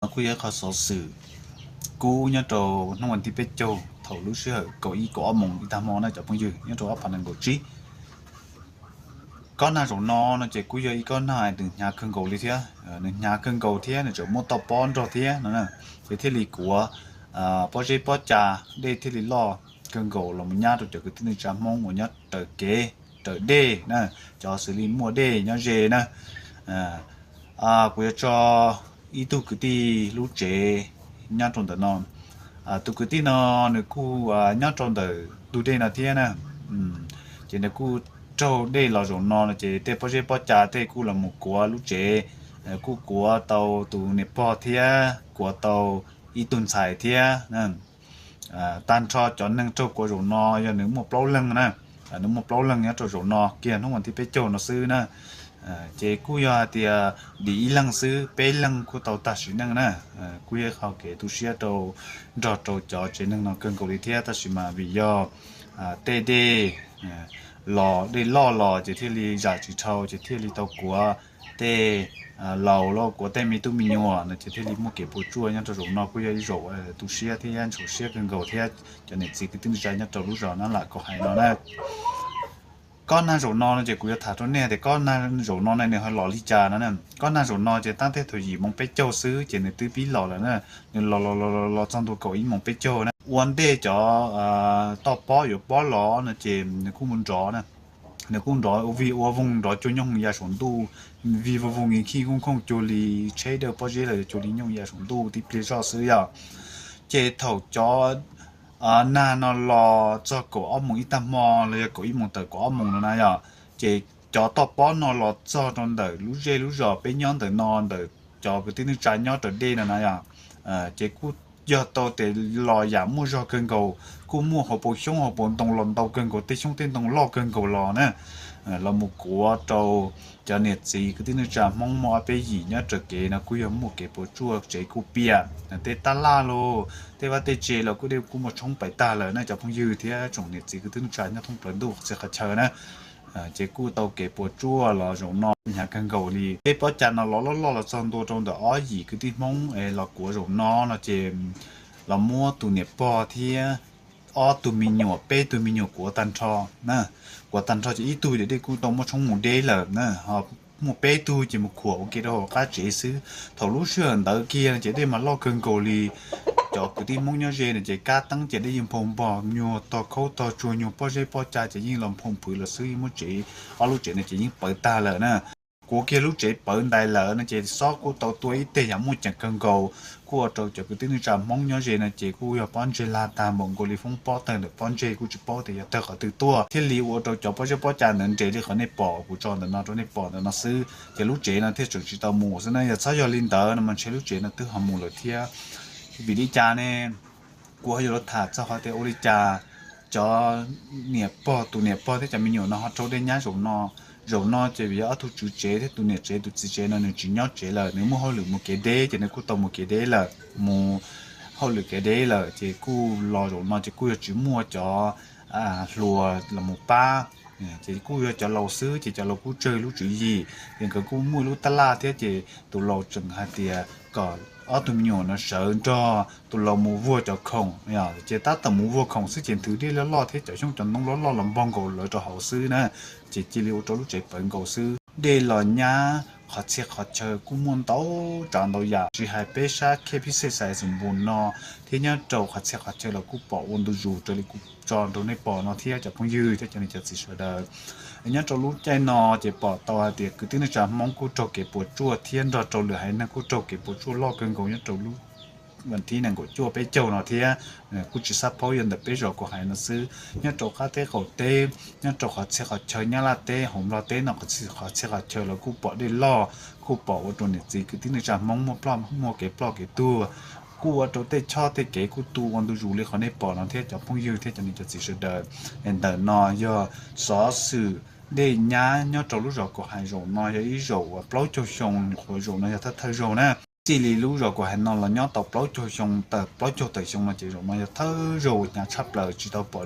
Kuj yog ib qho xov xwm kub nyob rau hnub vas thib peb caug thaum lub sij hawm kaum ib kaum ob moos ib tag hmo na cov phooj ywg, nyob rau ob phav nees nkaum tsib. Kob nag zaum no no ces kuj yog ib kob nag nws hnyav kawg nkaus li thiab, nws hnyav kawg nkaus thiab nws tseem muaj toj pob nrog thiab no, ces thiaj li kuav pob zeb pob ca, dej thiaj li loj kawg nkaus los mus nyab rau cov kwv tij neej tsa Hmoob uas nyob raws kev raws dej na, cov xws li muaj dej nyob ze na. Kuv yuav tso ib tug kwv tij lub tsev nyob rau ntawm no. Tus kwv tij no nws kuj nyob rau ntawm ntug dej no thiab na, ces nws kuj raug dej los zaum no no ces tej pob zeb pob ca tej kuj los mus kuav lub tsev, kuj kuav tau tus niam pog thiab kuav tau ib tug ntxhais thiab. Tag nrho cov neeg raug kuav zaum no yog nws muaj plaub leeg na, nws muaj plaub leeg nyob rau zaum no kiag hnub vas thib peb caug no xwb na. Ces kuj yog hais tias dim ib leeg xwb, peb leeg kuj tau tag sim neej na. Kuj yog qhov kev tu siab rau nrog rau cov tsev neeg no kawg nkaus li thiab, tab sis mas vim yog tej dej los dej loj los ces thiaj li zam tsis dhau ces thiaj li tau kuav tej laus los kuav tej me tub me nyuam no ces thiaj li muaj kev puas tsuaj nyob rau zaum no. Kuj yog ib zaum tu siab thiab ntxhov siab kawg nkaus thiab cov niam txiv kwv tij neej tsa nyob rau lub zos Nab Lam Kaum Hais no na. Kob nag zaum no no ces kuv yuav tham rau nej tias kob nag zaum no ne nws ho los li cas no. Kob nag zaum no ces tab tej thaum yim moos peb caug xwb ces nws twb pib los lawm na. Nws los los los los txog ntua kaum ib moos peb caug na, ua ntej cov toj pob yuav pob los no ces nws kuj mus nrov na, nws kuj nrov ua vig ua voog nrov cuag nyooj ya saum ntuj, vig voog voog nki khij khooj khooj cuag li tsheb dawj pob zeb los yog cuag li nyooj ya saum ntuj tib pliag zoj xwb yom. Ces thaum cov nag no los txog kaum ob moos ib tag hmo los yog kaum ib moos tawm kaum ob moos no na yom, ces cov toj pob no los txog rau ntawm lub zej lub zos peb nyob ntawm no ntawm cov kwv tij neej tsa nyob raws dej no na yom, ces kuj yog tau tias los yam muaj zog kawg nkaus, kuj muaj hauv paus xyoob hauv paus ntoo los ntau kawg nkaus, tej xyoob tej ntoo loj kawg nkaus los na, los mus kuav rau cov niam txiv kwv tij neej tsa Hmoob muaj ob peb yim nyob raws kev no kuj yog muaj kev puas tsuaj, tsev kuj piam, tej tab laj los tej vaj tej tse los kuj dej kuj muaj tshoob pais tag lawm na cov phooj ywg thiab tsoom niam txiv kwv tij neej tsa nyob thoob plaws ntuj qhov txhia qhov chaw na. Ces kuj tau kev puas tsuaj los zaum no hnyav kawg nkaus li. Tej pob ca no los loj loj los txog ntua rau ntawm ob yim kwv tij Hmoob es los kuav zaum no no ces los muab tus niam pog thiab ob tug me nyuam peb tug me nyuam kuav tag nrho na. Kuav tag nrho ces ib tug ces dej kuj tau muab tshoob mus deb lawm na, ho muaj peb tug ces mus khuam ua ke rau hauv qab tsev xwb. Thaum lub sij hawm ntawd kiag ces dej mas loj kawg nkaus li. Cov kwv tij Hmoob nyob ze no ces kab teeb ces dej yeej nphau npog nyuag tog khaub tog tsuag nyuag pob zeb pob ca ces yeej los nphau nphwv los xwb, yeej muab tsev, ob lub tsev no ces yeej pawv tag lawm na. Kuav kiag lub tsev pawv ntais lawm no ces xob kuj tau tua ib teg yam muaj ceem kawg nkaus, kuj ua rau cov kwv tij neej tsa Hmoob nyob ze no ces kuj yog pob ntseg lag tag npaum nkaus li foob pob tawg ntawm pob ntseg, kuj tsis paub tias yog tawg qhov twg tuaj, thiaj li ua rau cov pob zeb pob ca ntawd nres li qhov nej pom kuv tso ntawm no rau nej pom ntawm no xwb, ces lub tsev no thiaj tseem tsis tau mus xwb na. Yog txhob yog li ntawd no mas ntshe lub tsev no twb ho mus lawm thiab. Vim li cas ne? Kuv ho yuav los tham txog qhov tias ua li cas cov niam pog, tus niam pog thiab cov me nyuam no ho raug dej nyab zaum no. Zaum no ces vim yog ob tug tswv tsev thiab tus niam tsev tus txiv tsev no nws tsis nyob tsev lawm, nws muaj hauj lwm mus kev deb ces nws kuj tau mus kev deb lawm, mus hauj lwm kev deb lawm ces kuj los zaum no ces kuj yog tsis muaj cov hluas los mus pab, ces kuj yog cov laus xwb ces cov laus kuj tsawg lub tswv yim, ces nkawd kuj muaj ib lub tab laj thiab ces tus laus tseem hais tias kom ob tug me nyuam no sawv nrog tus laus mus vuag cov khoom, ces tab tom mus vuag khoom xwb ces nthwv dej loj loj thiab cov xyoob cov ntoo loj loj los npog nkaus lawv rau hauv xwb na, ces cia li ua rau lub tsev pawv nkaus xwb. Dej los nyab qhov txhia qhov chaw kuj muaj ntau tsav ntau yam, tsis hais peb sab khej phib xej xais xus npus no thiab nyob rau qhov txhia qhov chaw los kuj pom ua ntu zus raws li kuv tso rau nej pom no thiab cov phooj ywg thiab cov niam cov txiv sawv daws. Nyob rau lub caij no ces pom tau hais tias kwv tij neej tsa Hmoob kuj raug kev puas tsuaj thiab nrog rau lwm haiv neeg kuj raug kev puas tsuaj loj kawg nkaus nyob rau lub vas thib nees nkaum cuaj peb caug no thiab. Kuj tsis xav paub yog ntawm peb zos kuv hais no xwb, nyob rau qab teb qaum teb, nyob rau qhov txhia qhov chaw Nyab Laj teb hauv Nplog teb no qhov txhia qhov chaw los kuj pom dej loj, kuj pom ua rau niam txiv kwv tij neej tsa Hmoob muaj ploj muaj kev ploj kev tuag, kuj ua rau tej choj tej kev kuj tu ua ntu zus li qhov nej pom no thiab cov phooj ywg thiab cov niam cov txiv sawv daws. Ntawm no yog xov xwm dej nyab nyob rau lub zos kuv hais zaum no yog ib zaum uas plaub caug xyoo, qhuav zaum no yog thawj thawj zaug na. Txij li lub zos kuv hais no los nyob tau plaub caug xyoo tawm plaub caug tawm xyoo no ces zaum no yog thawj zaug uas hnyav tshaj plaws tsis tau pom